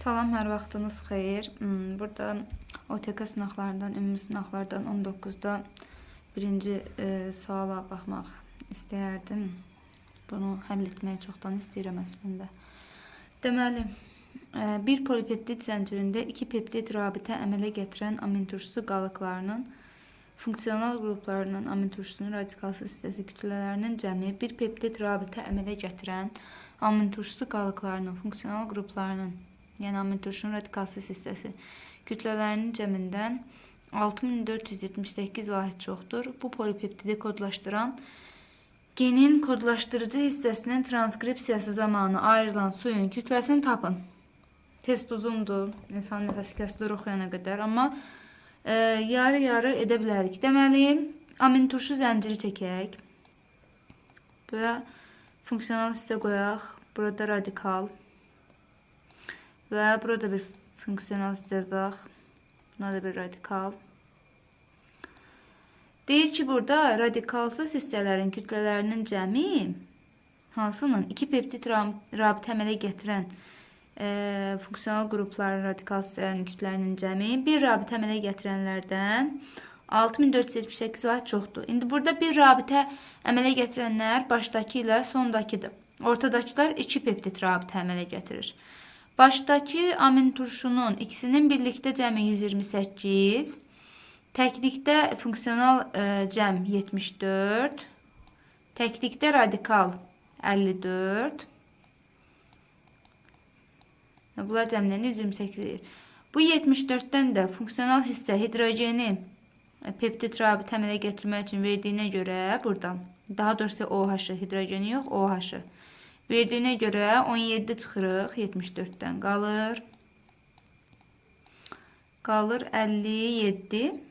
Salam, hər vaxtınız xeyir. Burada OTK sınaqlarından, ümumi sınaqlardan 19-da birinci suala baxmaq istəyərdim. Bunu həll etməyi çoxdan istəyirəm əslində. Deməli, bir polipeptid zəncirində iki peptid rabitə əmələ gətirən aminturşusu qalıqlarının funksional qruplarının aminturşusunun radikalsız hissəsi kütlələrinin cəmi bir peptid rabitə əmələ gətirən aminturşusu qalıqlarının funksional qruplarının, yəni aminturşunun radikalsız hissəsi kütlələrinin cəmindən 6478 vahid çoxdur. Bu polipeptidi kodlaşdıran genin kodlaşdırıcı hissəsinin transkripsiyası zamanı ayrılan suyun kütləsini tapın. Test uzundur, insan nəfəsi kəsilir oxuyana qədər, amma yarı-yarı edə bilərik. Deməli, aminturşu zənciri çəkək. Buraya funksional hissə qoyaq. Burada radikal. Və burada bir funksional hissə yazaq. Buna da bir radikal. Deyir ki, burada radikalsız hissələrin kütlələrinin cəmi hansının iki peptid rabitə əmələ gətirən funksional qrupların radikal hissələrinin kütlələrinin cəmi bir rabitə əmələ gətirənlərdən 6478 vahid çoxdur. İndi burada bir rabitə əmələ gətirənlər başdakı ilə sondakıdır. Ortadakılar iki peptid rabitə əmələ gətirir. Başdakı aminturşunun ikisinin birlikdə cəmi 128, təklikdə funksional cəm 74, təklikdə radikal 54. Bunlar cəmlənir 128 edir. Bu 74-dən də funksional hissə hidrogeni peptid rabitə əmələ gətirmək üçün verdiyinə görə buradan, daha doğrusu OH-ı, hidrogeni yox, OH-ı verdiyinə görə 17 çıxırıq, 74-dən qalır. Qalır 57.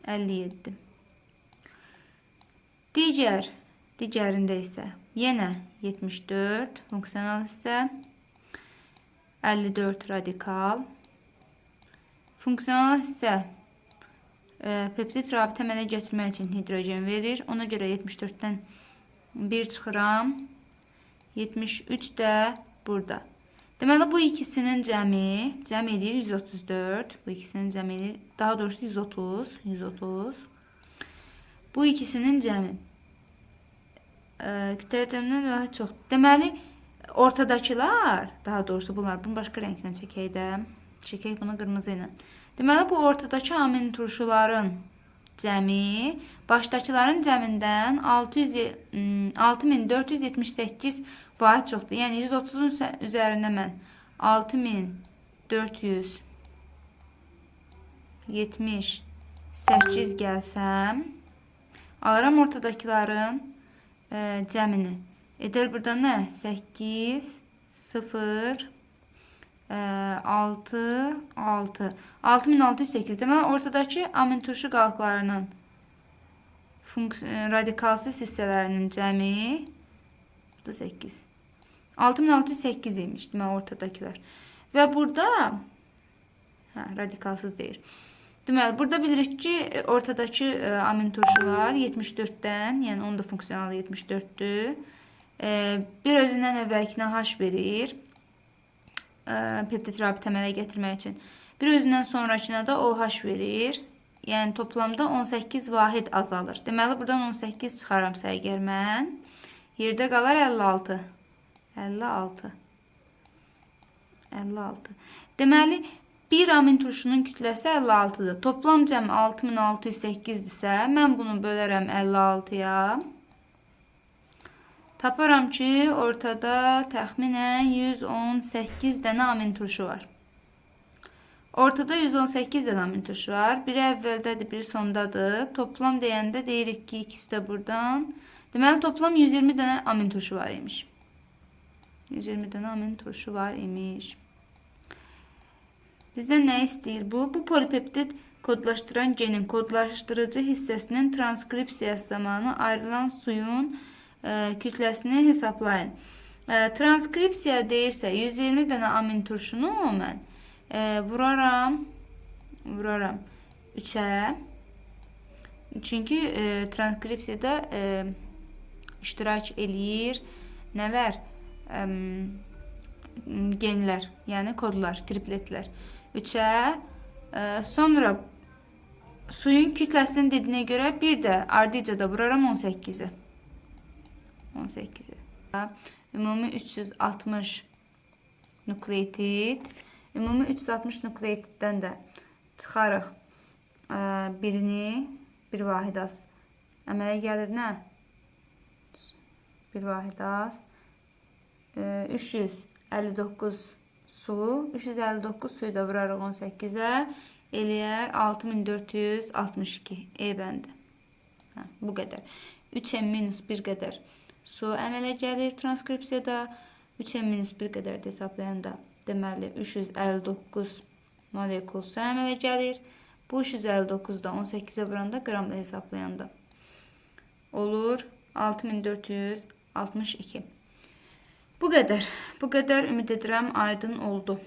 57. Digərində isə yenə 74 funksional hissə, 54 radikal. Funksional hissə peptid rabitə əmələ gətirmək üçün hidrogen verir. Ona görə 74-dən 1 çıxıram. 73 də burada. Deməli, bu ikisinin cəmi, cəm edir 134. Bu ikisinin cəmi edir, daha doğrusu 130. 130. Bu ikisinin cəmi. Kütlə cəmindən daha çox. Deməli, ortadakılar, daha doğrusu bunlar, bunu başqa rənglə çəkək də. Çəkək bunu qırmızı ilə. Deməli, bu ortadakı amin turşuların cəmi başdakıların cəmindən 6478 vahid çoxdur. Yəni 130-un üzərinə mən 6478 gəlsəm, alıram ortadakıların cəmini. Edər burada nə? 8, 0, 6, 6. 6608. Deməli, ortadakı aminturşu qalıqlarının radikalsız hissələrinin cəmi bu da 8. 6608 imiş, deməli, ortadakılar. Və burada radikalsız deyir. Deməli, burada bilirik ki, ortadakı aminturşular 74-dən, yəni onun da funksionalı 74-dür. Bir özündən əvvəlkinə H verir. Peptid rabitə əmələ gətirmək üçün. Bir özündən sonrakına da OH verir. Yəni toplamda 18 vahid azalır. Deməli, buradan 18 çıxaramsa əgər mən, yerdə qalar 56. 56. 56. Deməli, bir amin turşunun kütləsi 56-dır. Toplam cəm 6608-dirsə, mən bunu bölərəm 56-ya. Taparam ki, ortada təxminən 118 dənə amin turşu var. Ortada 118 dənə amin turşu var. Biri əvvəldədir, biri sondadır. Toplam deyəndə deyirik ki, ikisi də buradan. Deməli, toplam 120 dənə amin turşu var imiş. 120 dənə amin turşu var imiş. Bizdən nə istəyir bu? Bu polipeptid kodlaşdıran genin kodlaşdırıcı hissəsinin transkripsiyası zamanı ayrılan suyun kütləsini hesablayın. Transkripsiya deyirsə 120 dənə amin turşunu mən vuraram 3-ə. Çünki transkripsiyada iştirak eləyir. Nələr? Genlər, yəni kodlar, tripletlər. 3-ə, sonra suyun kütləsinin dediyinə görə bir də ardıca da vuraram 18-i. 18-i. Ümumi 360 nukleotid. Ümumi 360 nukleotiddən də çıxarıq birini, bir vahid az. Əmələ gəlir nə? Bir vahid az. 359 su. 359 suyu da vurarıq 18-ə. Eləyər 6462. E bəndi. Hə, bu qədər. 3M minus 1 qədər su əmələ gəlir transkripsiyada. 3M minus 1 qədər də hesablayanda deməli 359 molekul su əmələ gəlir. Bu 359 da 18-ə vuranda qramla hesablayanda olur 6462. Bu qədər. Bu qədər, ümid edirəm aydın oldu.